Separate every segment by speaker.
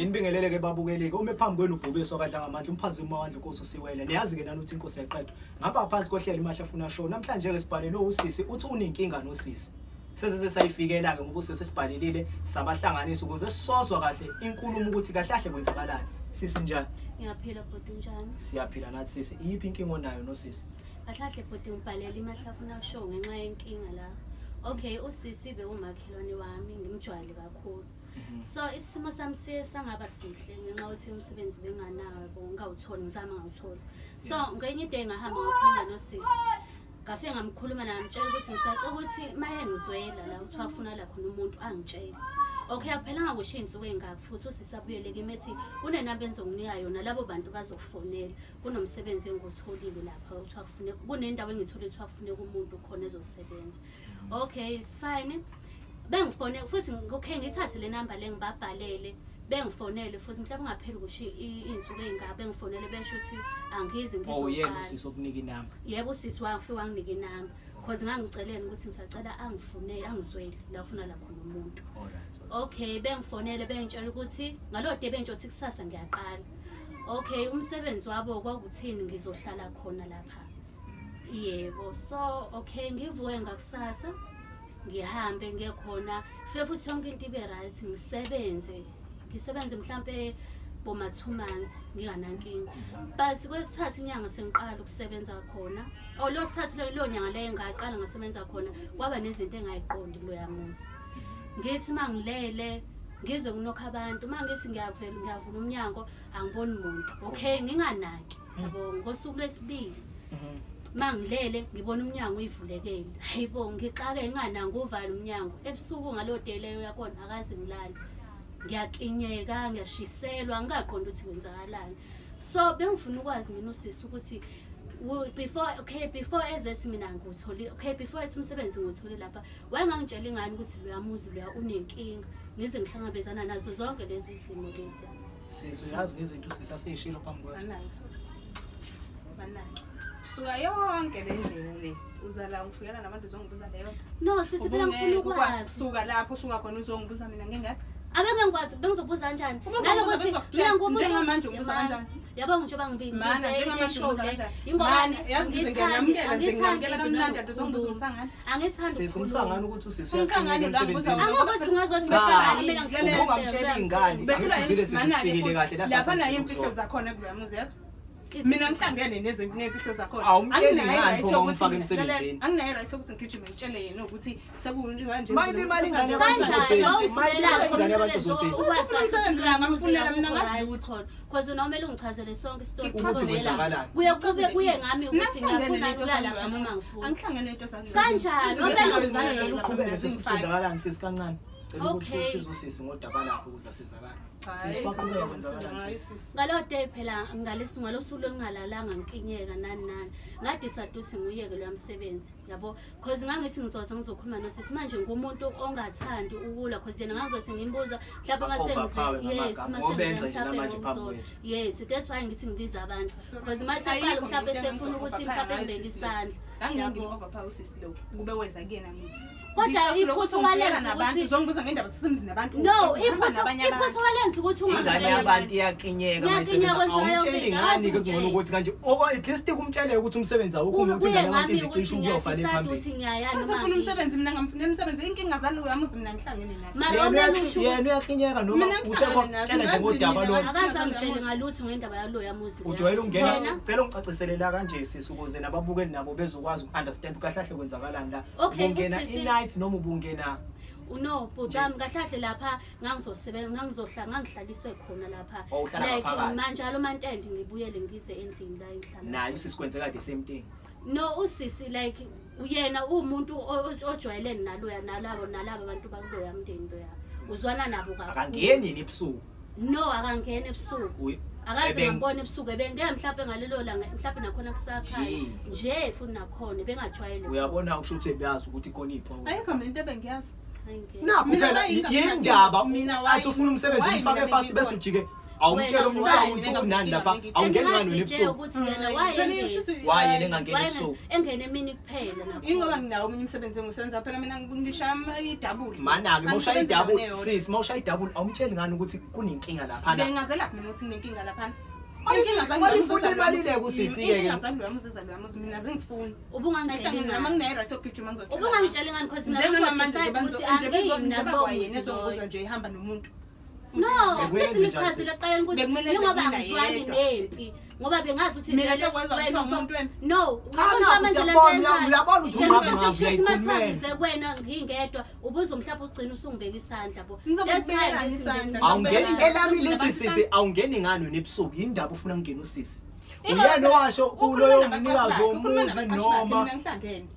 Speaker 1: Nginibingelele ke babukeli ke ume phambi kwenu ubhubesi wakadla ngamandla umphazimo wamandla inkosi usiwele niyazi ke nani uthi inkosi yaqedwa ngapha phansi kohlelo iMahlafuna Show namhlanje ke sibhalelwe usisi uthi unenkinga nosisi sezeze sayifikela ke ngoba usisi sibhalelile sabahlanganisa ukuze sisozwa kahle inkulumo ukuthi kahle kahle kwenzakalani sisi njani.
Speaker 2: Ngiyaphila bhuti, unjani?
Speaker 1: Siyaphila nathi sisi. Iyiphi inkinga onayo nosisi?
Speaker 2: Kahle kahle bhuti, ngibhalela iMahlafuna Show ngenxa yenkinga la. Okay, usisi bewumakhelwane wami, ngimjwayele kakhulu. So isimo sami siye sangaba sihle ngenxa yokuthi umsebenzi benganawo, ngawutholi, ngizama ngawutholi. So ngenye ide ngahamba ngakhuluma nosisi. Ngafike ngamkhuluma naye, ngamtshela ukuthi ngisacela ukuthi maye ngizwela la kuthiwa kufunakala khona umuntu angitshele. Okay, akuphelanga kusho iy'nsuku ey'ngaki futhi usisi abuyele kimi ethi kunenamba engizokunika yona, labo bantu bazokufonela. Kunomsebenzi engiwutholile lapha kuthiwa kufuneka, kunendawo engiyitholile kuthiwa kufuneka umuntu khona ezosebenza. Okay, it's fine. Bengifone futhi, okay, ngithathe le namba le ngibabhalele, bengifonele futhi mhlawumbe ungapheli kusho iy'nsuku ey'ngaka bengifonele besho ukuthi angizi.
Speaker 1: Oh, yena
Speaker 2: ngizoqala.
Speaker 1: Usisi okunika inamba?
Speaker 2: Yebo, usisi wafike wanginika inamba cause ngangiceleni ukuthi ngisacela angifunele, angizwele la ufuna la khona umuntu. Okay, bengifonele bengitshela ukuthi ngalo day bengitshela ukuthi kusasa ngiyaqala. Okay, umsebenzi wabo kwakuthini, ngizohlala khona lapha. Yebo, so okay, ngivuke ngakusasa ngihambe ngiye khona, fike futhi yonke into ibe right, ngisebenze ngisebenze mhlampe boma 2 months nginganankinga. But kwesithathu inyanga sengiqala ukusebenza khona, oh, lo sithathu lo nyanga leyo ngaqala ngasebenza khona, kwaba nezinto engayiqondi kuloya muzi. Ngithi uma ngilele ngizwe kunokho abantu, uma ngithi ngiyavela ngiyavula umnyango, angiboni muntu. Okay, nginganaki yabo. Ngosuku lwesibili mangilele ngibona umnyango uyivulekele. Hayibo, ngixake, ngingananga uvala umnyango ebusuku ngalo day leyo yakhona. Akaze ngilale, ngiyakinyeka, ngiyashiselwa, ngingaqondi ukuthi kwenzakalani. So bengifuna ukwazi mina usisi ukuthi before, okay, before ezethi mina ngiwutholile, okay, before ethi umsebenzi ngiwuthole lapha, wayengangitshela ingane ukuthi loya muzi loya unenkinga, ngize ngihlangabezana nazo zonke lezi zimo lezi?
Speaker 1: Sisi, uyazi ngezinto usisi aseyishilo phambi kwethu?
Speaker 3: Banayo, banayo. Suka yonke le ndlela le uza la ngifikela nabantu uzongibuza leyo nto.
Speaker 2: No sisi, phela ngifuna
Speaker 3: Ubungeke ukwazi
Speaker 2: ukwazi.
Speaker 3: kusuka lapho usuka khona uzongibuza mina ngingekho.
Speaker 2: Abeke ngikwazi, bengizobuza kanjani?
Speaker 3: Ubuzongibuza,
Speaker 2: Nalokuthi
Speaker 3: bengizokutshela.
Speaker 2: mina ngumuntu-
Speaker 3: Njengamanje ungibuza
Speaker 2: Yabona,
Speaker 3: kanjani?
Speaker 2: yabo, njengoba
Speaker 3: Mana, njengamanje ungibuza kanjani? Mana, yazi ngize ngiyamukela nje, ngiyamukela kamnandi ade uzongibuza umsangano.
Speaker 2: Angithandi
Speaker 1: Sisi,
Speaker 2: ukukhuluma.
Speaker 1: umsangano ukuthi usisi
Speaker 3: Umsangano
Speaker 1: uyahluleka
Speaker 3: la ngibuza
Speaker 1: emsebenzini.
Speaker 3: wona.
Speaker 2: Angeke ukuthi ungazothi
Speaker 1: Cha,
Speaker 2: umsangano, mina ngifuna
Speaker 1: ubungamtshela ingane.
Speaker 3: Behlula
Speaker 1: Angithi uzwile sisi,
Speaker 3: mana-ke
Speaker 1: sifikile
Speaker 3: futhi,
Speaker 1: kahle la
Speaker 3: lapha
Speaker 1: sathi
Speaker 3: nayo
Speaker 1: sifuna
Speaker 3: iy'mfihlo
Speaker 1: ukuzwa.
Speaker 3: zakhona kuloya muzi, yazi mina ngihlangene ney'mfihlo zakhona.
Speaker 1: Awumtsheli
Speaker 3: Anginayo
Speaker 1: ngani
Speaker 3: i-right
Speaker 1: pho uma
Speaker 3: yokuthi
Speaker 1: umfaka
Speaker 3: lalela,
Speaker 1: emsebenzini?
Speaker 3: anginayo i-right yokuthi ngigijime ngitshele yena ukuthi sekunjanje.
Speaker 1: Mayilimala ingane yabantu
Speaker 2: Kanjani?
Speaker 1: uzothini?
Speaker 2: Wawufunela
Speaker 1: Mayilimala ingane yabantu
Speaker 2: umsebenzi
Speaker 1: uzothini?
Speaker 2: ukwazi
Speaker 3: Ufuna umsebenzi mina ngamfunela, mina ngazi
Speaker 2: right
Speaker 3: lutho.
Speaker 2: khona. Cause nomele ungichazele sonke isitori.
Speaker 1: Ukuthi kwenzakalani.
Speaker 2: Kuye kube kuye ngami ukuthi ngiyafuna ukulala lapha noma ngifuna.
Speaker 3: Angihlangene nento
Speaker 2: Kanjani?
Speaker 1: Cela uqhubeke sisi, kwenzakalani sisi kancane. Cela ukuthi usize usisi ngodaba lakhe ukuze asizakale. Sisi, kwaqhubeka kwenzakalani sisi?
Speaker 2: Ngalowo day phela, ngalesu ngalosuku olungalalanga, ngikinyeka nani nani, ngadecide ukuthi ngiyeke loya msebenzi yabo, cause ngangithi ngizoze ngizokhuluma nosisi. Manje ngumuntu ongathandi ukulwa, cause yena ngangizothi ngimbuza mhlawumbe mase
Speaker 1: Overpower
Speaker 2: ngize yes
Speaker 1: ngamagama.
Speaker 2: mase
Speaker 1: Ngobenza
Speaker 2: ngize
Speaker 1: nje
Speaker 2: mhlawumbe
Speaker 1: namanje phambi
Speaker 2: ngokuzwa.
Speaker 1: kwethu.
Speaker 2: Yes, that's why ngithi ngibiza abantu, cause mase aqala mhlawumbe sefuna ukuthi mhlawumbe ngibeke isandla
Speaker 3: Ngangeke
Speaker 2: yabo.
Speaker 3: ngim-overpower usisi lo kube weza kuyena mina.
Speaker 2: Kodwa
Speaker 3: Ngicasula ukuthi
Speaker 2: iphutha
Speaker 3: ungifika
Speaker 2: walenza
Speaker 3: nabantu uzongibuza ngendaba zasemzini nabantu.
Speaker 2: No,
Speaker 3: uhamba
Speaker 2: iphutha
Speaker 3: nabanye abantu.
Speaker 2: iphutha walenza ukuthi
Speaker 1: Ingane
Speaker 2: ungamtsheli.
Speaker 1: yabantu iyakinyeka
Speaker 2: Iyakinyeka,
Speaker 1: mayisebenza.
Speaker 2: kwenziwa yonke
Speaker 1: Awumtsheli
Speaker 2: into,
Speaker 1: ngani ke
Speaker 2: akaze
Speaker 1: kungcono
Speaker 2: umtshele.
Speaker 1: ukuthi kanje at least kumtshele ukuthi umsebenzi awukho,
Speaker 2: Kube
Speaker 1: ukuthi
Speaker 2: kuye
Speaker 1: ingane yabantu
Speaker 2: ngami ukuthi
Speaker 1: izicishe ukuyofa le
Speaker 2: ngiyadecide
Speaker 1: phambili.
Speaker 2: ukuthi ngiyaya
Speaker 3: Uthi
Speaker 2: noma
Speaker 3: ufuna
Speaker 2: ngeke.
Speaker 3: umsebenzi, mina ngamfunela umsebenzi, inkinga zaloya muzi mina ngihlangene nazo.
Speaker 2: Mara
Speaker 1: Yena
Speaker 2: umele usho
Speaker 1: yena
Speaker 2: ukuthi
Speaker 1: uyakinyeka noma
Speaker 3: Mina ngihlangene nazo,
Speaker 1: usekutshela nje
Speaker 3: ngazi
Speaker 1: ngodaba
Speaker 3: mina.
Speaker 1: lolu.
Speaker 2: Akaze angitshele ngalutho ngendaba yaloya muzi loya.
Speaker 1: Ujwayele ukungena.
Speaker 2: Yena-
Speaker 1: Cela ungicacisele la kanje sisi, ukuze nababukeli nabo bezokwazi uku-understand kahle kahle kwenzakalani la.
Speaker 2: Okay,
Speaker 1: Ubungena i-night noma ubungena?
Speaker 2: No bhuti wami, kahle kahle lapha ngangizosebenza, ngangizohlala, ngangihlaliswe khona lapha.
Speaker 1: Oh, uhlala
Speaker 2: Like,
Speaker 1: ngaphakathi.
Speaker 2: manjalo mantende ngibuyele ngize endlini la engihlala.
Speaker 1: Naye usisi kwenzeka the same thing?
Speaker 2: No, usisi like uyena uwumuntu ojwayelene naloya nalabo abantu bakuloya mndeni loya, uzwana nabo kakhulu.
Speaker 1: Akangeni yini ebusuku?
Speaker 2: No, akangeni ebusuku. Akaze ngambona ebusuku, ebengeke mhlawumbe ngalelo langa, mhlawumbe nakhona kusakhaya
Speaker 1: Nje.
Speaker 2: nje futhi nakhona bengajwayele.
Speaker 1: Uyabona, usho ukuthi ebeyazi ukuthi ikhona ipho.
Speaker 3: Ayikho mina into ebengiyazi.
Speaker 2: Hayi, ngeke.
Speaker 1: Nakho
Speaker 3: Mina
Speaker 1: phela
Speaker 3: wayinga-
Speaker 1: yindaba
Speaker 3: mina
Speaker 1: athi ufuna umsebenzi
Speaker 3: why
Speaker 1: umfake
Speaker 3: mina
Speaker 1: fast bese
Speaker 3: bengikhona?
Speaker 1: ujike. Awumtshela
Speaker 2: Wena
Speaker 1: umuntu
Speaker 2: usale.
Speaker 1: ukuthi kunani lapha, awungeni ngani wena ebusuku?
Speaker 2: Ukuthi yena
Speaker 3: Phela
Speaker 2: wayengezi.
Speaker 3: shuthi-
Speaker 1: Why yena engangeni
Speaker 2: Wayengezi-
Speaker 1: ebusuku?
Speaker 2: Engene emini kuphela nakhona.
Speaker 3: Ingoba nginawo omunye umsebenzi engiwusebenza phela mina ngishaya idouble.
Speaker 1: Mana-ke mawushaya
Speaker 3: Angisebenzi
Speaker 1: idouble,
Speaker 3: endaweni eyodwa.
Speaker 1: sis, mawushaya idouble awumtsheli ngani ukuthi kunenkinga laphana?
Speaker 3: Bengazelaphi mina ukuthi nginenkinga laphana?
Speaker 1: Mali-
Speaker 3: Inkinga zami
Speaker 1: mali
Speaker 3: zami
Speaker 1: ifuna
Speaker 3: zami
Speaker 1: imali
Speaker 3: zami.
Speaker 1: le kusisi-ke ke.
Speaker 3: Inkinga zami loya muzi loya muzi mina zingifuni.
Speaker 2: Ubungangitsheli
Speaker 3: Ayihlangene noma
Speaker 2: ngani?
Speaker 3: nginayo right yokugijima ngizotshela.
Speaker 2: Ubungangitsheli ngani cause mina
Speaker 3: Njenganamanje
Speaker 2: bengizo-decide
Speaker 3: nje
Speaker 2: ukuthi
Speaker 3: banzo nje
Speaker 2: angiyi
Speaker 3: njengoba
Speaker 2: nalowo
Speaker 3: kwayena
Speaker 2: muzi
Speaker 3: ezongibuza
Speaker 2: loyo.
Speaker 3: nje ihamba nomuntu.
Speaker 2: No,
Speaker 1: Bekumele
Speaker 2: sithi
Speaker 1: enze njani,
Speaker 2: ngichazile
Speaker 1: sisi?
Speaker 2: ekuqaleni ukuthi
Speaker 3: Bekumele enze
Speaker 2: ingoba
Speaker 3: mina
Speaker 2: angizwani
Speaker 3: yedwa.
Speaker 2: nempi ngoba bengazi ukuthi
Speaker 3: Mina
Speaker 2: vele
Speaker 3: sekwezwa
Speaker 2: wena
Speaker 3: kuthiwa umuntu wempi.
Speaker 2: No,
Speaker 1: Cha,
Speaker 2: yabona
Speaker 1: nakho
Speaker 2: manje le
Speaker 1: siyabona,
Speaker 2: nto yenzayo.
Speaker 1: uyabona ukuthi
Speaker 2: Njengoba
Speaker 1: ungqamangqamu,
Speaker 2: sesisho ukuthi
Speaker 1: uyayikhulumela.
Speaker 2: mathiwa ngize kuwena ngingedwa ubuze mhlawumbe ugcine usungibeka isandla bo.
Speaker 3: Ngizokubeka
Speaker 2: That's why
Speaker 3: isandla.
Speaker 2: ngithi ngibeka
Speaker 1: Awungeni
Speaker 2: isandla.
Speaker 1: elami lithi sisi awungeni ngani wena ebusuku yini ndaba ufuna ngingene usisi?
Speaker 3: Ingoba
Speaker 1: Uyena
Speaker 3: phela
Speaker 1: owasho
Speaker 3: ukhuluma
Speaker 1: kuloyo
Speaker 3: nabaqashi
Speaker 1: mnikazi
Speaker 3: bakhe, ukhuluma
Speaker 1: womuzi
Speaker 3: nabaqashi bakhe,
Speaker 1: noma
Speaker 3: mina ngihlangene.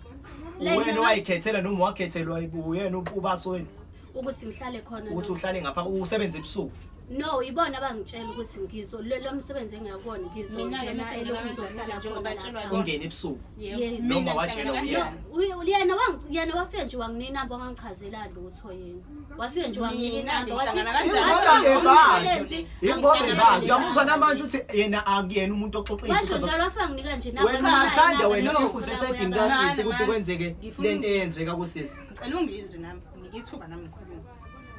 Speaker 2: Le
Speaker 1: wena
Speaker 2: nto-
Speaker 1: owayikhethela noma wakhethelwa uyena ubaso wena
Speaker 2: ukuthi ngihlale khona
Speaker 1: ukuthi
Speaker 2: no.
Speaker 1: uhlale ngapha usebenze ebusuku.
Speaker 2: No, ibona abangitshela ukuthi ngizo lo msebenzi engiyakuwona
Speaker 3: Mina-ke
Speaker 2: ngizongena
Speaker 3: mase ngena
Speaker 2: elokhu
Speaker 3: kanjani
Speaker 2: ngizohlala
Speaker 3: njengoba
Speaker 2: khona
Speaker 3: tshelwa
Speaker 2: lapha.
Speaker 1: Ungene ebusuku.
Speaker 3: Yebo.
Speaker 2: Yes.
Speaker 3: Mina
Speaker 1: Noma watshelwa
Speaker 3: ngihlangana
Speaker 1: uyena.
Speaker 3: kanjani?
Speaker 2: Yena yena wafika nje wanginika inamba wangichazela lutho yena. Wafika nje wanginika
Speaker 3: Mina-ke
Speaker 2: inamba wathi
Speaker 3: ngihlangana kanjani?
Speaker 2: wathi
Speaker 1: Ingoba
Speaker 2: umsebenzi,
Speaker 1: ebazi. Ingoba
Speaker 2: angihlangana
Speaker 1: ebazi.
Speaker 2: kanjani.
Speaker 1: Uyamuzwa namanje ukuthi yena akuyena umuntu oxoxa
Speaker 2: Washo
Speaker 1: iy'nto
Speaker 2: njalo wafika nginika nje inamba.
Speaker 1: Wena
Speaker 2: wathi,
Speaker 1: ungathanda
Speaker 2: inamba
Speaker 1: wena
Speaker 2: leyo
Speaker 1: if usesedini
Speaker 2: ngizothola
Speaker 1: kasisi
Speaker 3: Mane,
Speaker 1: ukuthi
Speaker 3: mane.
Speaker 1: kwenzeke
Speaker 3: Ngifuna
Speaker 1: lento eyenzeka kusisi.
Speaker 3: Ngicela ungizwe nami, nginike ithuba nami ngikhulume.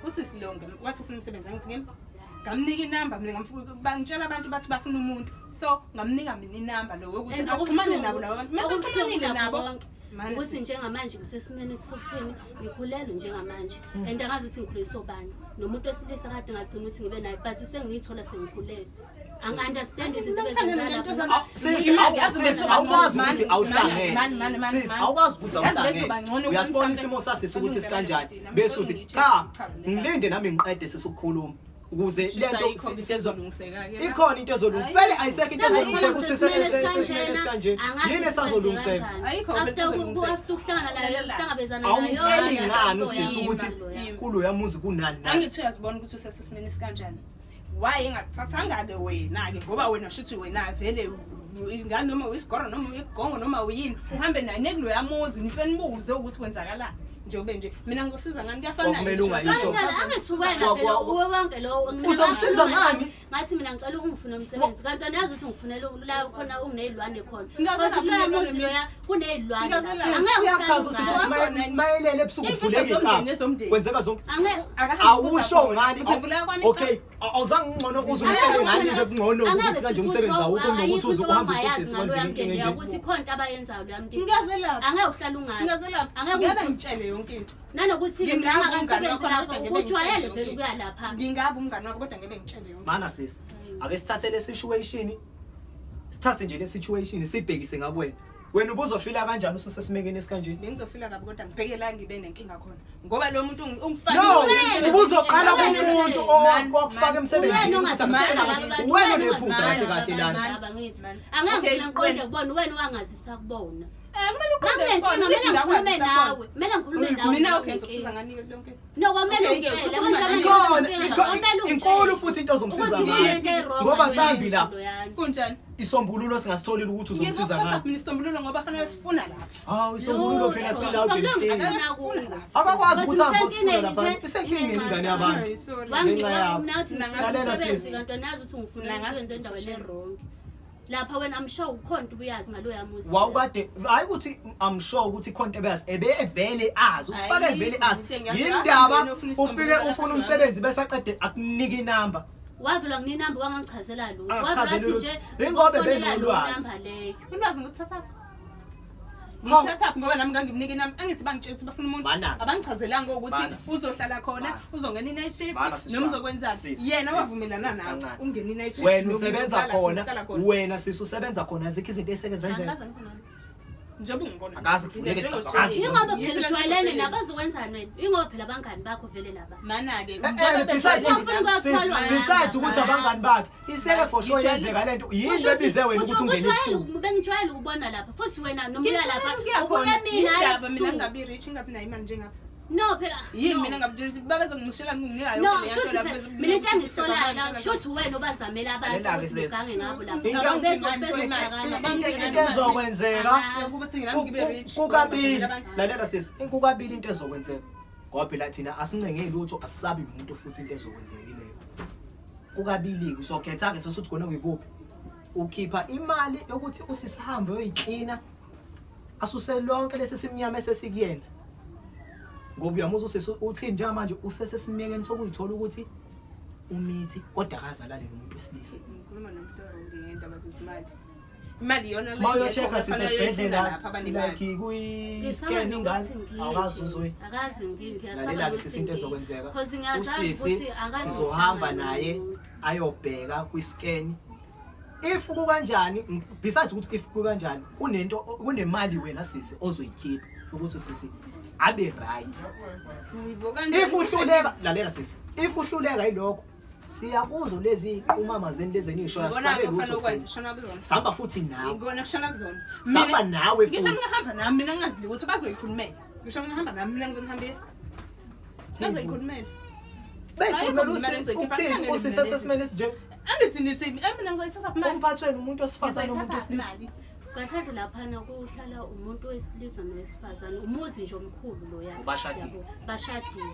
Speaker 3: Usisi lo wathi ufuna umsebenzi angithi ngimi ngamnika inamba mina bangitshela abantu bathi bafuna umuntu. So ngamnika mina inamba lo yokuthi
Speaker 2: And
Speaker 3: axhumane
Speaker 2: okubuhlungu-
Speaker 3: nabo laba bantu. Mase
Speaker 2: okubuhlungu
Speaker 3: xhumanile
Speaker 2: nakho
Speaker 3: nabo.
Speaker 2: konke,
Speaker 3: Mane
Speaker 2: ukuthi
Speaker 3: sisi.
Speaker 2: njengamanje ngisesimeni sokutheni ngikhulelwe njengamanje and angazi ukuthi ngikhuleliswa ubani nomuntu wesilisa kade ngagcina ukuthi ngibe naye but sengiyithola sengikhulelwe angi-understand izinto
Speaker 3: Namhlanje
Speaker 2: ebezenzakala
Speaker 3: nento
Speaker 2: lapha.
Speaker 1: Sisi,
Speaker 3: Yazi yazi
Speaker 1: sisi,
Speaker 3: bese
Speaker 1: awukwazi
Speaker 3: mani,
Speaker 1: ukuthi
Speaker 3: mani,
Speaker 1: awuhlangene.
Speaker 3: mani, mani, mani,
Speaker 1: Sisi,
Speaker 3: mani.
Speaker 1: awukwazi ukuthi
Speaker 3: Yazi bese
Speaker 1: awuhlangene.
Speaker 3: uba ngcono
Speaker 1: Uyasibona
Speaker 3: mhlawumbe
Speaker 1: isimo sasisi ukuthi
Speaker 3: balungele
Speaker 1: sikanjani.
Speaker 3: nami
Speaker 1: Bese uthi
Speaker 3: ngicela
Speaker 1: cha,
Speaker 3: ngichaze le ndaba.
Speaker 1: ngilinde nami ngiqede sesikhuluma ukuze
Speaker 3: Shuthi
Speaker 1: lento
Speaker 3: ayikho into
Speaker 1: sisezwa
Speaker 3: ezolungiseka-ke la.
Speaker 1: ikhona into ezolungiseka. Vele ayisekho into
Speaker 2: Sengiyibona
Speaker 1: ezolungiseka usisi
Speaker 2: ngisesimeni
Speaker 1: esesimeni esikanje.
Speaker 2: angazi
Speaker 1: Yini
Speaker 2: ukuthi
Speaker 1: esazolungiseka?
Speaker 2: kwenziwa
Speaker 3: Ayikho
Speaker 2: kanjani.
Speaker 3: into
Speaker 2: After
Speaker 3: ezolungiseka.
Speaker 2: after ukuhlangana nayo
Speaker 3: Lalela.
Speaker 2: ukuhlangabezana nayo
Speaker 1: Awumtsheli
Speaker 2: yonke
Speaker 1: ngani
Speaker 2: into
Speaker 1: usisi
Speaker 2: yami,
Speaker 1: ukuthi
Speaker 2: loya.
Speaker 1: kuloya muzi kunani nani?
Speaker 3: Angithi uyazibona ukuthi usesesimeni esikanjani. Why engakuthathanga-ke wena-ke ngoba wena shuthi wena vele ingane noma uyisigoro noma uyigongo noma uyini uhambe naye nekuloya muzi nife nibuze ukuthi kwenzakalani njengoba nje mina ngizosiza ngani kuyafana
Speaker 1: Kwakumele ungayisho.
Speaker 2: Kanjani angithi wena
Speaker 1: Kwa-
Speaker 2: phela
Speaker 1: kwa-
Speaker 2: uwe wonke lowo
Speaker 1: Uzomsiza ngani?
Speaker 2: Ngathi mina ngicela ungifune umsebenzi kanti wena yazi ukuthi ngifunela la khona unezilwane khona.
Speaker 3: Ngingazela
Speaker 2: Because kuloya
Speaker 3: mina
Speaker 2: muzi
Speaker 3: mina.
Speaker 2: loya kunezilwane.
Speaker 3: Ngingazela.
Speaker 1: Sisi
Speaker 2: Angeke
Speaker 1: uyachaza usisi
Speaker 2: uhlale
Speaker 1: ukuthi
Speaker 2: ungaka.
Speaker 1: mayelele ebusuku
Speaker 3: Imfihlo
Speaker 1: kuvuleka
Speaker 3: zomndeni
Speaker 1: icala.
Speaker 3: ezomndeni.
Speaker 1: Kwenzeka zonke.
Speaker 2: Angeke
Speaker 1: Awusho ngani?
Speaker 3: Uzivuleka kwami
Speaker 1: Okay, awuzange ngcono uze umtshele ngani ke kungcono ukuthi kanje umsebenzi awukho nokuthi uze uhambise usisi kwenzeka inkinga enje.
Speaker 2: ukuthi khona into abayenzayo loya mndeni.
Speaker 3: Ngingazelaphi.
Speaker 2: Angeke uhlale ungazi.
Speaker 3: Ngingazelaphi.
Speaker 2: Angeke
Speaker 3: Ngeke
Speaker 2: uthi
Speaker 3: ngitshele yonke into.
Speaker 2: nanokuthi
Speaker 3: Ngingabe umngani
Speaker 2: angakasebenzi
Speaker 3: wakho,
Speaker 2: lapho
Speaker 3: kodwa ngeke
Speaker 2: ujwayele
Speaker 3: ngitshele
Speaker 2: vele
Speaker 3: yonke
Speaker 2: ukuya lapha.
Speaker 3: Ngingabe umngani wakho kodwa ngeke ngitshele yonke.
Speaker 1: Mana sisi, ake sithathe le situation. Sithathe nje le situation sibhekise ngakuwena. Wena ubuzofila kanjani ususesimekeni esikanje?
Speaker 3: Bengizofila kabi kodwa ngibheke la ngibe nenkinga khona. Ngoba lo muntu ungifakile.
Speaker 1: No,
Speaker 2: Wena.
Speaker 1: ubuzoqala
Speaker 2: Wena.
Speaker 1: kumuntu
Speaker 3: Man,
Speaker 1: owakufaka
Speaker 3: man.
Speaker 1: emsebenzini
Speaker 2: Wena
Speaker 1: ukuthi
Speaker 2: ongazisela
Speaker 1: akusitshela
Speaker 2: laba bantu,
Speaker 1: wena
Speaker 2: wena
Speaker 1: onephutha
Speaker 2: ongazisela
Speaker 1: kahle kahle
Speaker 2: laba
Speaker 1: lana.
Speaker 2: bantu laba, ngithi.
Speaker 3: Man.
Speaker 2: Angeke
Speaker 3: Okay,
Speaker 2: ngifuna ngiqonde
Speaker 3: wena.
Speaker 2: kubona wena wangazisa kubona.
Speaker 3: Eh kumele uqonde
Speaker 2: Ngakunenkinga
Speaker 3: kubona ukuthi
Speaker 2: kumele ngikhulume
Speaker 3: ngakwazi sabona.
Speaker 2: nawe. Kumele ngikhulume nawe.
Speaker 3: Mina okay
Speaker 2: nginenkinga.
Speaker 3: ngizokusiza ngani lonke.
Speaker 2: No, kwamele
Speaker 3: Okay, ke,
Speaker 2: ungitshele.
Speaker 3: usukhuluma
Speaker 2: Abantu
Speaker 1: Ikhona,
Speaker 2: abaningi kwamele ungitshele.
Speaker 1: inkulu futhi into ozomsiza
Speaker 2: Ukuthi
Speaker 1: ngayo.
Speaker 2: kunento e-wrong
Speaker 1: Ngoba
Speaker 2: ngaloya
Speaker 1: sambi la.
Speaker 2: muzi loyana.
Speaker 3: Kunjani?
Speaker 1: Isombululo singasitholile ukuthi uzomsiza
Speaker 3: Ngizokuthatha
Speaker 1: ngani.
Speaker 3: mina isisombululo ngoba fanele sifuna lapha.
Speaker 1: Hawu isombululo phela
Speaker 2: Lutho.
Speaker 1: silawude
Speaker 2: Isombululo
Speaker 1: emhleni.
Speaker 2: ngisifuna
Speaker 3: Akasifuna
Speaker 2: kuwe.
Speaker 3: lapha.
Speaker 1: Akakwazi ukuthi ahambe
Speaker 2: Because
Speaker 1: osifuna
Speaker 2: isenkingeni
Speaker 1: lapha.
Speaker 2: nje,
Speaker 1: Isenkingeni ingane
Speaker 2: inengxaki.
Speaker 1: yabantu.
Speaker 3: Ay, sorry.
Speaker 1: Ngenxa yakho.
Speaker 2: Nathi
Speaker 1: Lalela
Speaker 2: umsebenzi
Speaker 1: sisi.
Speaker 2: kanti wena yazi ukuthi ngifuna
Speaker 3: Nangasi-
Speaker 2: umsebenzi endaweni e-wrong. Lapha wena I'm sure ukhona into ubuyazi ngaloya muzi.
Speaker 1: Wawukade hayi ukuthi I'm sure ukuthi khonto ebeyazi ebevele azi ukufaka
Speaker 3: Ayikho
Speaker 1: evele azi
Speaker 3: into engiyazi.
Speaker 1: yindaba
Speaker 3: Ahambe ufuna
Speaker 1: ufike
Speaker 3: isisombululo
Speaker 1: ufuna
Speaker 3: lapha
Speaker 1: umsebenzi bese aqede akunika inamba
Speaker 2: Wavelwa nginamba wangangichazela lutho. Wavela
Speaker 1: Angakuchazeli
Speaker 2: wathi
Speaker 1: lutho.
Speaker 2: nje
Speaker 1: Ingoba
Speaker 2: ufonela lo
Speaker 1: benolwazi.
Speaker 2: namba leyo.
Speaker 3: Ulwazi ngikuthatha.
Speaker 1: Hawu.
Speaker 3: Ngithatha ngoba nami ngangimnika inamba angithi bangitshela ukuthi bafuna umuntu
Speaker 1: Mana.
Speaker 3: abangichazelanga ukuthi
Speaker 1: Mana, sis.
Speaker 3: uzohlala khona
Speaker 1: Mana.
Speaker 3: uzongena i-night shift
Speaker 1: Mana, sis
Speaker 3: noma
Speaker 1: wami.
Speaker 3: uzokwenzani
Speaker 1: Sis,
Speaker 3: yena
Speaker 1: sis,
Speaker 3: wavumelana
Speaker 1: sis,
Speaker 3: nawe
Speaker 1: kancane.
Speaker 3: ungena i-night shift
Speaker 1: wena
Speaker 3: noma
Speaker 1: usebenza
Speaker 3: uzohlala
Speaker 1: khona
Speaker 3: khona.
Speaker 1: wena sisi usebenza khona azikho izinto eseke zenzeka
Speaker 3: Angikaze ngibone. Njengoba ungibona
Speaker 1: Akaze kufuneke
Speaker 3: Njengo
Speaker 1: isicabha, akaze.
Speaker 3: Shirley.
Speaker 2: Ingoba phela
Speaker 3: Ngiphila
Speaker 2: ujwayelene
Speaker 3: njengo
Speaker 2: nabazokwenzani wena? Ingoba phela abangani bakho vele laba.
Speaker 3: Mana-ke
Speaker 1: Eh, eh,
Speaker 3: njengoba
Speaker 1: besides-
Speaker 3: bejwayele nami.
Speaker 1: sis,
Speaker 2: Ufuna ukukholwa
Speaker 1: besides ukuthi abangani bakhe iseke for sure
Speaker 3: Ngijwayele-
Speaker 1: yenzeka lento yini
Speaker 2: Kusho ukuthi-
Speaker 1: ebize wena ukuthi ungene
Speaker 2: ujwayele
Speaker 1: ebusuku
Speaker 2: Bengijwayele ukubona lapha futhi wena noma uya
Speaker 3: Ngijwayele
Speaker 2: lapha
Speaker 3: ukuya
Speaker 2: ubuya
Speaker 3: khona.
Speaker 2: mina hayi
Speaker 3: Yindaba mina
Speaker 2: ebusuku.
Speaker 3: ngingabi rich ngingabi nayo imali njengapha
Speaker 2: No phela
Speaker 3: yini
Speaker 2: no.
Speaker 3: mina ngabi rich babezongincishela nginginika
Speaker 2: No,
Speaker 3: yonke leya nto
Speaker 2: shuthi
Speaker 3: lapho
Speaker 2: phela
Speaker 3: bezokunika
Speaker 2: mina into
Speaker 3: ukuthi
Speaker 2: engisolayo la
Speaker 3: ngizobantshela
Speaker 2: shuthi wena obazamela abantu
Speaker 1: Lalela-ke
Speaker 2: ukuthi
Speaker 1: Silesi.
Speaker 2: begange ngabo lapha.
Speaker 1: Into-
Speaker 2: Bezobhekana.
Speaker 1: Into ezokwenzeka
Speaker 3: Yokuba ukuthi nami ngibe rich
Speaker 1: kukabili
Speaker 3: abantu.
Speaker 1: lalela sisi inkukabili into ezokwenzeka ngoba phela thina asincenge lutho asisabi umuntu futhi into ezokwenzeka ileyo Kukabili uzokhetha ke sosuthi khona kuyikuphi. Ukhipha imali yokuthi usisi ahambe uyoyiklina asuse lonke lesi simnyama esesikuyena. Ngoba uyamuzwa usisi uthini njengamanje usesesimekeni sokuyithola ukuthi umithi kodwa akazalali nomuntu wesilisa.
Speaker 3: Ngikhuluma nomuntu orongi ngendaba zezimali. Imali iyona le
Speaker 1: Ma
Speaker 3: engekho,
Speaker 1: uyo-check-a
Speaker 3: kufanele uyoyifuna
Speaker 1: sisesibhedlela
Speaker 3: lapha abanemali.
Speaker 1: like kwi-scan ingane awukazi uzoyi
Speaker 2: Akazi ngiyasaba
Speaker 1: lalela-ke sisi into ezokwenzeka
Speaker 2: Cause ngiyazazi
Speaker 1: usisi
Speaker 2: ukuthi akazi
Speaker 1: sizohamba
Speaker 2: ukuhlangana
Speaker 1: naye
Speaker 2: nomuntu.
Speaker 1: ayobheka kwi-scan if kukanjani besides ukuthi if kukanjani kunento kunemali wena sisi ozoyikhipha ukuthi usisi abe right
Speaker 3: Ngibo kanjani
Speaker 1: if uhluleka lalela sisi if uhluleka yilokho siyakuzo lezi iqumama zeni lezi enishoya
Speaker 3: Ngibona-ke
Speaker 1: sabe
Speaker 3: kufanele
Speaker 1: lutho
Speaker 3: ukwenze
Speaker 1: thina
Speaker 3: shona kuzona.
Speaker 1: sihamba futhi nawe
Speaker 3: Ngibona kushona kuzona.
Speaker 1: Sihamba
Speaker 3: Mina-
Speaker 1: nawe
Speaker 3: Ngisho
Speaker 1: futhi.
Speaker 3: ngingahamba nami mina ngingazi lutho bazoyikhulumela. Ngisho ngingahamba nami mina ngizonihambisa. Bazoyikhulumela.
Speaker 1: Beyikhulumela
Speaker 3: Ayikho imali engizoyikhipha,
Speaker 1: ukuthini
Speaker 3: kuhlangene
Speaker 1: usisi
Speaker 3: mina lezi.
Speaker 1: esesimeni esinje
Speaker 3: Angithi nithi mina ngizoyithatha imali.
Speaker 1: umphathweni umuntu wesifazane umuntu
Speaker 3: Ngizoyithatha
Speaker 1: wesilisa
Speaker 3: imali.
Speaker 2: Kahle kahle laphana kuhlala umuntu wesilisa nowesifazane umuzi nje omkhulu loya.
Speaker 1: Bashadile.
Speaker 2: Yabo, Bashadile.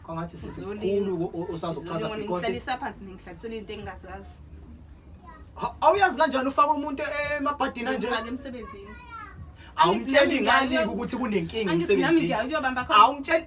Speaker 1: Kwangathi
Speaker 3: Ngizolima.
Speaker 1: sisikhulu usazochaza
Speaker 3: Ngizolima,
Speaker 1: because
Speaker 3: ningihlalisa phansi ningihlalisela into engingazazi.
Speaker 1: Awuyazi kanjani ufaka umuntu emabhadini anje?
Speaker 3: Ngifake emsebenzini.
Speaker 1: Awumtsheli ngani ukuthi kunenkinga
Speaker 3: Angithi nami
Speaker 1: emsebenzini?
Speaker 3: ngiyakuyobamba khona.
Speaker 1: Awumtsheli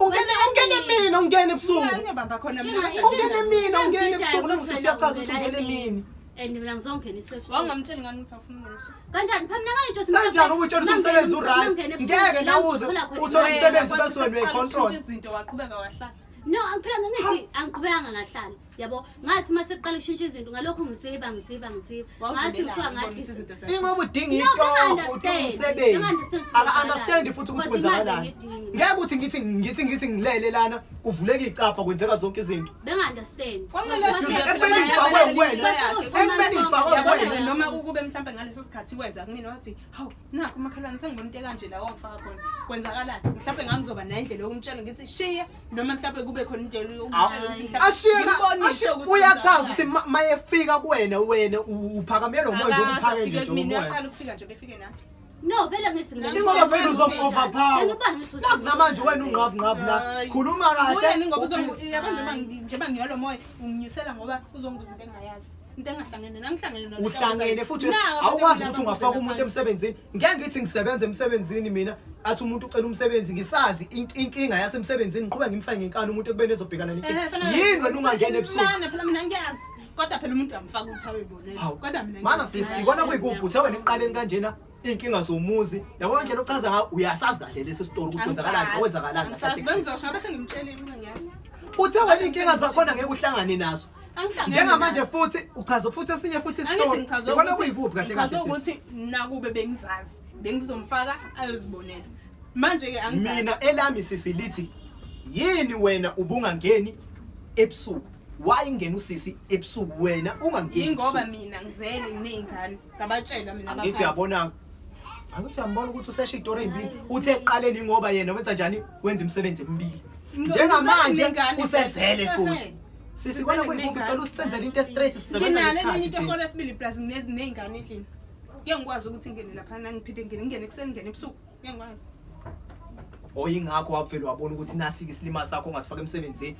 Speaker 1: ungene ungene mina ungene ebusuku.
Speaker 3: Ngiyakuyobamba khona mina.
Speaker 2: Inkinga-
Speaker 1: Ungene mina ungene
Speaker 2: Inkinga
Speaker 1: ebusuku nami
Speaker 2: ukuthi
Speaker 1: sisiyachaza
Speaker 2: wena
Speaker 1: ukuthi ungene
Speaker 2: ungena
Speaker 1: mina.
Speaker 2: And mina ngizongeniswa ebusuku.
Speaker 3: Wangamtsheli ngani ukuthi awufuni ukungena ebusuku?
Speaker 2: Kanjani phambi nangayitsho ukuthi
Speaker 1: Kanjani ukutshela ukuthi umsebenzi u-right? Ngeke nawe uze uthole umsebenzi
Speaker 3: Wena,
Speaker 1: bese wena uyayicontrol.
Speaker 3: kushintsha izinto waqhubeka wahlala.
Speaker 2: No, phela ngithi angiqhubekanga ngahlala. Yabo, ngathi mase kuqala kushintsha izinto ngalokho ngisiba ngisiba ngisiba. Ngathi ngisuka
Speaker 3: Wawuzibelani
Speaker 2: ngathi
Speaker 3: ubona izinto zashintsha.
Speaker 1: Ingoba udinga
Speaker 2: No,
Speaker 1: itoho,
Speaker 2: benga-understand.
Speaker 1: udinga umsebenzi.
Speaker 2: Benga-understand ukuthi
Speaker 1: Aka-understand futhi ukuthi
Speaker 2: Because imali
Speaker 1: kwenzakalani.
Speaker 2: bengiyidinga.
Speaker 1: Ngeke ukuthi ngithi ngithi ngithi ngilele lana kuvuleke icapha kwenzeka zonke izinto.
Speaker 2: Benga-understand.
Speaker 3: Kwamele
Speaker 1: Excuse me,
Speaker 3: ashintshe
Speaker 1: ekubeni
Speaker 3: phela
Speaker 1: ifakwe
Speaker 3: bayalala
Speaker 1: wena.
Speaker 3: impilo yakhe.
Speaker 1: Ekubeni ifakwe
Speaker 3: Yabona
Speaker 1: wena.
Speaker 3: ke noma ukube mhlampe ngaleso sikhathi weza kumina wathi hawu nakho umakhelwane sengibona into ekanje la wangifaka khona kwenzakalani mhlampe ngangizoba nendlela yokumtshela ngithi shiya noma mhlampe kube khona into yokumtshela ukuthi mhlampe
Speaker 1: Ashiyeka
Speaker 3: ngimbonise
Speaker 1: ashiye
Speaker 3: ukuthi
Speaker 1: uyachaza ukuthi
Speaker 3: kwenzakalani.
Speaker 1: mayefika kuwena wena uphakamela umoya nje
Speaker 3: Akaze
Speaker 1: umphake
Speaker 3: afike
Speaker 1: nje
Speaker 3: kumina
Speaker 1: umoya.
Speaker 3: uyaqala ukufika nje befike nami
Speaker 2: No, vele ngithi mina.
Speaker 1: Ingoba vele uzom-overpower.
Speaker 2: Bengibani ngithi uthi-
Speaker 1: Naku namanje wena ungqavu ngqavu la.
Speaker 3: Hayi.
Speaker 1: Sikhuluma kahle.
Speaker 3: Uyena ngoba yabo njengoba ngiyolo moya unginyusela ngoba uzongibuza into engingayazi into engahlangene nangihlangene nalo
Speaker 1: Uhlangene futhi
Speaker 3: Naku abantu
Speaker 1: awukwazi
Speaker 3: mina
Speaker 1: ukuthi ungafaka umuntu
Speaker 3: ababuza
Speaker 1: emsebenzini. Ngeke ngithi ngisebenza emsebenzini mina athi umuntu ucela umsebenzi ngisazi inkinga yasemsebenzini ngiqhubeka ngimfake ngenkani umuntu ekubeni ezobhekana nenkinga.
Speaker 3: Eh, fana-
Speaker 1: Yini wena ungangena ebusuku?
Speaker 3: Mana phela mina ngiyazi kodwa phela umuntu uyamfaka ukuthi ayoyibonela
Speaker 1: Hawu.
Speaker 3: kodwa mina
Speaker 1: Mana
Speaker 3: ngiyazi.
Speaker 1: sisi ikona kuyikuphi uthe wena ekuqaleni kanjena iy'nkinga zomuzi yabona indlela ochaza ngayo uyasazi kahle lesi sitori ukuthi kwenzakalani
Speaker 3: Angisazi.
Speaker 1: kwenzakalani
Speaker 3: Angisazi. Bengizosho ngabe sengimtshelile ukuthi ngiyazi
Speaker 1: uthe wena iy'nkinga zakhona ngeke uhlangane nazo
Speaker 3: Angihlangene
Speaker 1: njengamanje
Speaker 3: nazo.
Speaker 1: futhi uchaza futhi esinye futhi
Speaker 3: Angithi
Speaker 1: isitori
Speaker 3: ngichaze
Speaker 1: ikona
Speaker 3: ukuthi
Speaker 1: kuyikuphi kahle
Speaker 3: ngichaze
Speaker 1: kahle sisi
Speaker 3: ukuthi nakube bengizazi bengizomfaka ayozibonela manje ke angizazi
Speaker 1: mina elami sisi lithi yini wena ubungangeni ebusuku why ingena usisi ebusuku wena ungangeni
Speaker 3: yingoba
Speaker 1: ebusuku?
Speaker 3: mina ngizele nginey'ngane ngabatshela mina
Speaker 1: angithi
Speaker 3: abaphathi.
Speaker 1: uyabona angithi uyambona ukuthi usesho iy'tori ey'mbili uthe ekuqaleni ingoba yena wenza njani wenza imisebenzi emibili njengamanje
Speaker 3: Nginengane
Speaker 1: usezele
Speaker 3: vele.
Speaker 1: futhi
Speaker 3: Ehe.
Speaker 1: sisi kona
Speaker 3: Usezele
Speaker 1: kuyikuphi
Speaker 3: nginengane.
Speaker 1: cela usenzele into e-straight sisebenza
Speaker 3: nginalo
Speaker 1: ngesikhathi
Speaker 3: elinye
Speaker 1: thina
Speaker 3: itokolo esibili plus ney'ngane endlini kuye ngikwazi ukuthi ngingene laphana ngiphinde ngingene ngingene ekuseni ngingene ebusuku kuye ngikwazi
Speaker 1: oyingakho wavele wabona ukuthi nasi-ke isilima sakho ongasifaka emsebenzini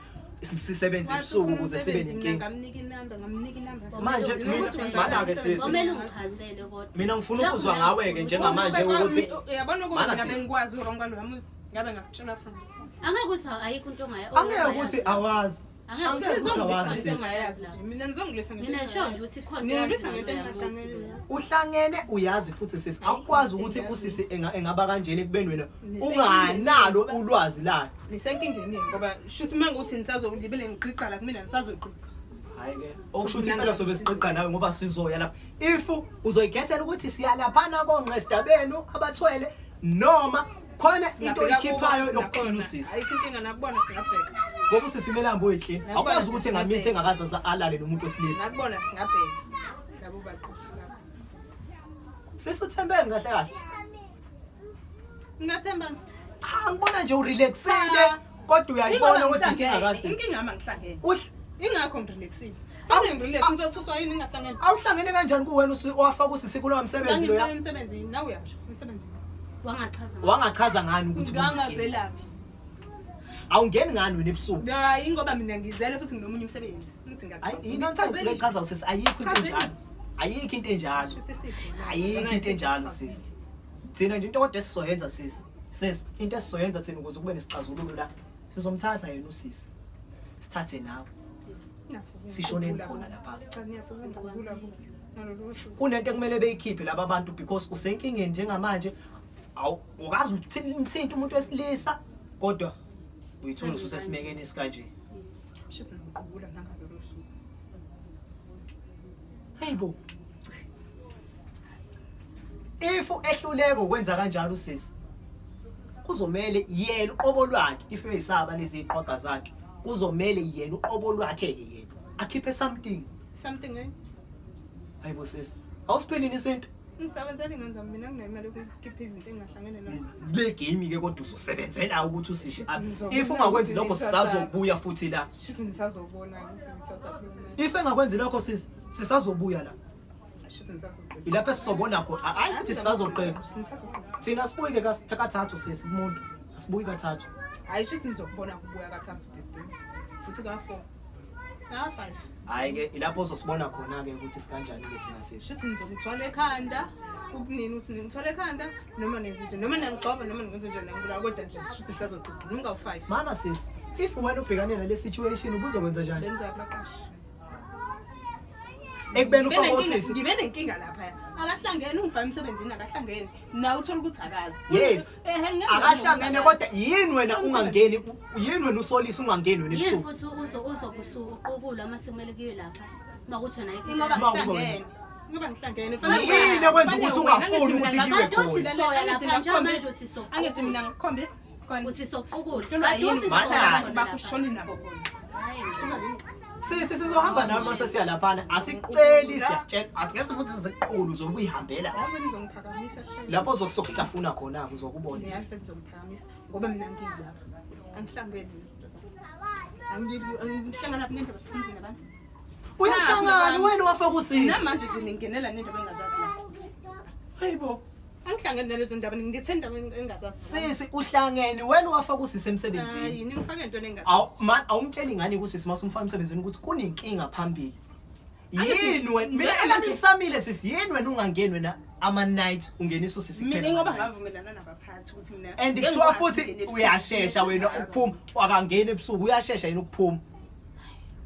Speaker 1: sisebenze
Speaker 3: Wathi
Speaker 1: ebusuku
Speaker 3: ufuna
Speaker 1: ukuze sibe
Speaker 3: umsebenzi, mina
Speaker 1: nenkinga
Speaker 3: ngamnika inamba ngamnika inamba
Speaker 1: Manje
Speaker 3: Ukuthi
Speaker 1: mina-
Speaker 3: kwenzakalani
Speaker 1: mana-ke sisi.
Speaker 3: emsebenzini.
Speaker 2: Kwamele ungichazele kodwa.
Speaker 1: Mina ngifuna ukuzwa ngawe-ke njengamanje ukuthi
Speaker 3: uyabona ukuba
Speaker 1: Mana
Speaker 3: mina
Speaker 1: sisi.
Speaker 3: bengikwazi uronga lo muzi ngabe ngakutshela from the start
Speaker 2: Angeke ukuthi ayikho into ongayazi.
Speaker 1: Angeke ukuthi awazi.
Speaker 2: Angeke
Speaker 1: Angeke
Speaker 2: ukuthi
Speaker 1: ukuthi awazi
Speaker 3: Ngizongilwisa
Speaker 1: sisi.
Speaker 3: ngento engayazi nje mina ngizongilwisa ngento
Speaker 2: Mina sho nje ukuthi khona into
Speaker 3: Ngilwisa
Speaker 2: oyaziyo
Speaker 3: ngento
Speaker 2: ngaloya muzi
Speaker 3: engahlangene.
Speaker 2: loya.
Speaker 1: Uhlangene uyazi futhi sisi awukwazi ukuthi usisi engaba kanjena ekubeni wena
Speaker 3: Nisenkingeni
Speaker 1: unganalo
Speaker 3: ngoba-
Speaker 1: ulwazi layo.
Speaker 3: Nisenkingeni ngoba shuthi uma ngukuthi nisazolibele ngiqiqa la kumina nisazoqiqa.
Speaker 1: Hayi ke okusho ukuthi impela sobe siqiqa nawe ngoba sizoya lapha. If uzoyikhethela ukuthi siya laphana konqe esidabeni abathwele noma khona into oyikhiphayo yokuklina usisi.
Speaker 3: Ayikho inkinga nakubona singabheka.
Speaker 1: Ngoba usisi kumele ahambe oyiklina.
Speaker 3: Nakubona
Speaker 1: Awukwazi ukuthi engamithi
Speaker 3: singabheka.
Speaker 1: engakaze alale nomuntu wesilisa.
Speaker 3: Nakubona singabheka. Labo baqhushi lapho.
Speaker 1: Sisi uthembeni kahle kahle.
Speaker 3: Ngingathemba.
Speaker 1: Cha ngibona nje urelaxile
Speaker 3: Cha.
Speaker 1: kodwa uyayibona
Speaker 3: Ingoba
Speaker 1: kodwa inkinga
Speaker 3: ngihlangene.
Speaker 1: kasisi.
Speaker 3: Inkinga yami angihlangene. Ingakho ngirelaxile.
Speaker 1: Awu-
Speaker 3: Fanele ngirelax ngizothuswa yini ngingahlangene.
Speaker 1: Awuhlangene kanjani kuwena wafaka usisi kulowa msebenzi loya?
Speaker 3: Ngangifaka emsebenzini nawe uyasho emsebenzini.
Speaker 2: Wangachaza.
Speaker 1: Wangachaza ngani ukuthi kunenkinga?
Speaker 3: Ngangazelaphi.
Speaker 1: Awungeni ngani wena ebusuku?
Speaker 3: Hayi, ngoba mina ngizele futhi nginomunye umsebenzi. Ngithi
Speaker 1: Hayi,
Speaker 3: ngiyachaza.
Speaker 1: i-nonsense le echaza usisi, ayikho into
Speaker 3: Chazeli.
Speaker 1: enjalo. Ayikho into enjalo.
Speaker 3: Shuthi sikhona.
Speaker 1: Ayikho into enjalo sisi. Thina nje into kodwa esizoyenza sisi. Sisi, into esizoyenza thina ukuze kube nesixazululo la, sizomthatha yena usisi. Sithathe nawe. Sishoneni khona lapha.
Speaker 3: Cha, niyafuna ukungqubula bo. Nalolu suku.
Speaker 1: Kunento ekumele beyikhiphe laba bantu because usenkingeni njengamanje. Awu ukazi uthinte umuntu wesilisa kodwa uyithola ususesimekeni esikanje.
Speaker 3: Shuthi ngiqubula nangalolu suku.
Speaker 1: Hey bo. If ehluleka ukwenza kanjalo usisi, kuzomele yena uqobo lwakhe, if uyisaba lezi iqoga zakhe, kuzomele yena uqobo lwakhe ke yena akhiphe something.
Speaker 3: Something eh?
Speaker 1: Hayibo sisi, awusiphilini isinto.
Speaker 3: Ngisebenzela ingane zami, mina nginayo imali yokukhipha izinto engingahlangene nazo.
Speaker 1: Kule game ke kodwa uzosebenzela ukuthi usisi
Speaker 3: Shuthi ngizobona
Speaker 1: if ungakwenzi
Speaker 3: ukuthi
Speaker 1: lokho
Speaker 3: ngithatha-
Speaker 1: sisazobuya futhi la.
Speaker 3: Shuthi nisazobona ukuthi ngithatha kuphi imali.
Speaker 1: If engakwenzi lokho sisi, sisazobuya la.
Speaker 3: Shuthi nisazoqeda.
Speaker 1: Ilapho esizobona khona, hayi ukuthi sisazoqeda.
Speaker 3: Nisazoqeda.
Speaker 1: Thina sibuye ke kathathu sisi kumuntu. Asibuyi kathathu.
Speaker 3: Hayi, shuthi nizokubona kubuya kathathu this game. Futhi ka-4. Ka-5.
Speaker 1: Hayi ke ilapho uzosibona khona ke ukuthi sikanjani ke thina sisi.
Speaker 3: Shuthi nizongithwala ekhanda. Ukunini ukuthi ningithwala ekhanda noma nenze nje noma nangigxoba noma nenze nje nangibulawa, kodwa nje shuthi nisazoqeda noma ngawu-5.
Speaker 1: Mana sisi, if wena ubhekane nale situation ubuzokwenza njani?
Speaker 3: Bengizoya kubaqashi.
Speaker 1: Ekubeni
Speaker 3: Ngibe
Speaker 1: ufake
Speaker 3: nenkinga-
Speaker 1: osisi.
Speaker 3: Ngibe nenkinga laphaya. Akahlangene ungifake emsebenzini, akahlangene. Nawe uthola ukuthi akazi.
Speaker 1: Yes.
Speaker 3: Ehhe, ngeke
Speaker 1: Akahlangene
Speaker 3: ngize
Speaker 1: kodwa yini wena ungangeni, yini wena usolisa ungangeni wena
Speaker 2: Yini
Speaker 1: ebusuku?
Speaker 2: futhi uzobe usuqukula uma sekumele kuyiwe lapha? Uma kuthi wena ayikho.
Speaker 3: Ingoba
Speaker 1: Ma, kuba
Speaker 3: ngihlangene. Ngoba ngihlangene.
Speaker 1: Yini ekwenza ukuthi ungafuni ukuthi kuyiwe
Speaker 2: Kanti uthi
Speaker 1: khona?
Speaker 2: soya lapha njengamanje uthi soqukula.
Speaker 3: Angithi mina ngikukhombisa. Khona.
Speaker 2: Uthi soqukula.
Speaker 3: Hlulwa
Speaker 2: Kanti
Speaker 3: yini
Speaker 2: uthi
Speaker 3: ukuthi
Speaker 2: soya
Speaker 1: Mana.
Speaker 3: abantu
Speaker 2: khona
Speaker 3: bakho
Speaker 2: lapha.
Speaker 3: ushone nabo khona.
Speaker 2: Hayi.
Speaker 1: Sisi sizohamba nawe mase siya laphana. Asikuceli, siyakutshela. Asingeke futhi siziqulu uzobe uyihambela.
Speaker 3: Hayi, nizongiphakamisa shame.
Speaker 1: Lapho uzokusokuhlafuna khona uzokubona.
Speaker 3: Niyani futhi nizongiphakamisa ngoba mina ngiyilapha. Angihlangene nezinto zami. Angihlangana lapha nendaba sasemzini abantu.
Speaker 1: Uyahlangana wena wafaka usisi.
Speaker 3: Namanje nje ningenela nendaba engazazi la.
Speaker 1: Hayibo.
Speaker 3: Angihlangene nalezo ndaba, ngithe indaba engazazi.
Speaker 1: Sisi uhlangene wena wafaka usisi emsebenzini.
Speaker 3: Hayi, ningifake entweni engazazi.
Speaker 1: Awu man, awumtsheli ngani kusisi masumfaka emsebenzini ukuthi kunenkinga phambili?
Speaker 3: Angithi-
Speaker 1: Yini wena? Mina
Speaker 3: Njengamanje-
Speaker 1: elami lisamile sisi, yini wena ungangeni wena ama night ungenisa usisi
Speaker 3: Mina
Speaker 1: kuphela
Speaker 3: ngoba
Speaker 1: ama night?
Speaker 3: ngavumelana nabaphathi ukuthi mina
Speaker 1: And
Speaker 3: ngeke
Speaker 1: kuthiwa
Speaker 3: ngikwazi
Speaker 1: futhi
Speaker 3: ukungena ebusuku.
Speaker 1: uyashesha wena ukuphuma, akangeni ebusuku, uyashesha yena ukuphuma.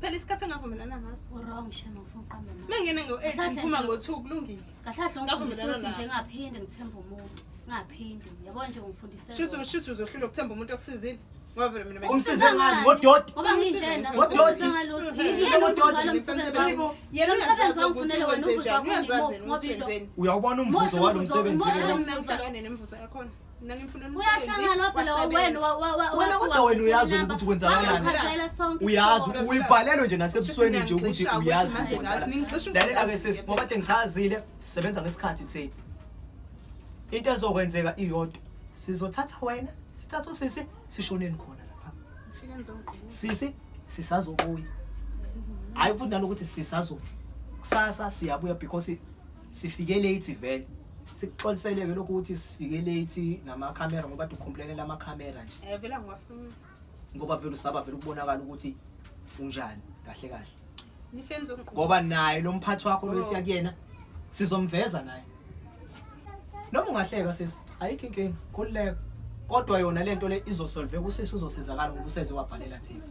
Speaker 3: Phela isikhathi engavumelana ngaso.
Speaker 2: Wrong shame, ufuna uqamba amanga.
Speaker 3: Mengena ngo-8
Speaker 2: Kahle
Speaker 3: ngiphuma
Speaker 2: nje.
Speaker 3: ngo-2 kulungile.
Speaker 2: Kahle kahle ungifundise
Speaker 3: Ngavumelana
Speaker 2: ukuthi
Speaker 3: nawe.
Speaker 2: nje ngaphinde ngithembe umuntu. Ngaphinde. Yabo nje ungifundise.
Speaker 3: Shuthi
Speaker 2: lokho.
Speaker 3: shuthi uzohlulwa ukuthemba umuntu okusizile. Ngoba phela mina
Speaker 1: Umsize ngani? Ngodoti.
Speaker 2: Ngoba nginjena.
Speaker 1: Ngodoti.
Speaker 2: Umsize ngalutho.
Speaker 1: Umsize
Speaker 2: Yini
Speaker 1: ngodoti.
Speaker 2: umvuzo walo msebenzi wakho?
Speaker 1: Yebo.
Speaker 3: Yena
Speaker 2: Umsebenzi
Speaker 3: uyazazi ukuthi
Speaker 2: wangifunele wena
Speaker 3: wenze
Speaker 2: umvuzo
Speaker 3: njani,
Speaker 2: wakho
Speaker 3: uyazazi yena
Speaker 2: ngoba
Speaker 3: ukuthi
Speaker 2: ilo.
Speaker 3: wenzeni.
Speaker 1: Uyawubona umvuzo
Speaker 2: Muhle
Speaker 1: walo
Speaker 2: umvuzo,
Speaker 1: msebenzi
Speaker 2: muhle
Speaker 1: ke lo.
Speaker 3: Mina ngihlangene nemivuzo yakhona. Mina ngimfunela umsebenzi.
Speaker 2: Uyahlangana phela wena
Speaker 3: wasebenza.
Speaker 1: Wena kodwa wena uyazi wena ukuthi kwenzakalani.
Speaker 2: Wangichazela sonke.
Speaker 1: Uyazi
Speaker 2: isitori.
Speaker 1: uyibhalelwe nje nasebusweni nje ukuthi
Speaker 3: Ningixisha ukuthi
Speaker 1: uyazi
Speaker 3: manje
Speaker 1: ukuthi kwenzakalani.
Speaker 3: ningixisha ukuthi
Speaker 1: Lalela ke
Speaker 3: ngazi
Speaker 1: sisi, ngoba kade ngichazile, sisebenza ngesikhathi thina. Into ezokwenzeka iyodwa. Sizothatha wena, sithathe usisi, sishoneni khona lapha.
Speaker 3: Ngifike ngizongiqubula.
Speaker 1: Sisi sisazobuya. Hayi futhi nalokuthi sisazo kusasa siyabuya because sifike late vele. Sikuxoliseleke lokhu ukuthi sifike late namakhamera ngoba ucomplainela amakhamera nje.
Speaker 3: Eh vele angiwafuni.
Speaker 1: Ngoba vele usaba vele ukubonakala ukuthi unjani kahle kahle.
Speaker 3: Nifike nizongiqubula.
Speaker 1: Ngoba naye lo mphathi wakho lo
Speaker 3: Oh.
Speaker 1: esiya kuyena sizomveza naye. Noma ungahleka sisi, ayikho inkinga, khululeka. Kodwa yona lento le izosolveka, usisi uzosizakala ngoba useze wabhalela thina.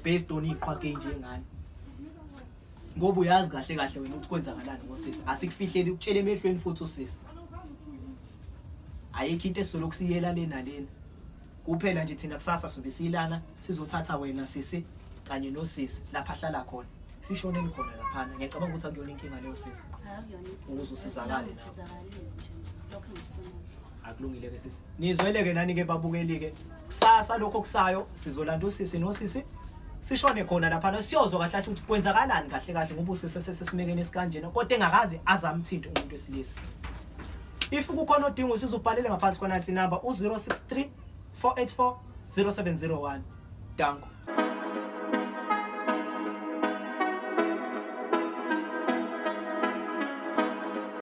Speaker 1: Based on iqhwake njengani. Ngoba uyazi kahle kahle wena ukuthi kwenzakalani ngosisi. Asikufihleli, ukutshela emehlweni futhi usisi. Ayikho into esizolokhu siyela le nalena. Kuphela nje thina kusasa sobe siyilana, sizothatha wena sisi kanye nosisi lapha ahlala khona. Sishoneni khona laphana. Ngiyacabanga ukuthi akuyona inkinga leyo sisi.
Speaker 2: Akuyona inkinga.
Speaker 1: Ukuze usizakale nawe.
Speaker 2: Usizakalile nje. Lokho engikufunayo.
Speaker 1: Akulungile ke sisi. Nizwele ke nani ke babukeli ke. Kusasa lokho kusayo sizolanda usisi nosisi sishone khona laphana, siyozwa kahle kahle ukuthi kwenzakalani kahle kahle ngoba usisi sesimekene esikanjena kodwa engakaze azamthinta umuntu wesilisa. If kukhona odinga usizo ubhalele ngaphansi kwanansi number u-063 484 0701. Danko.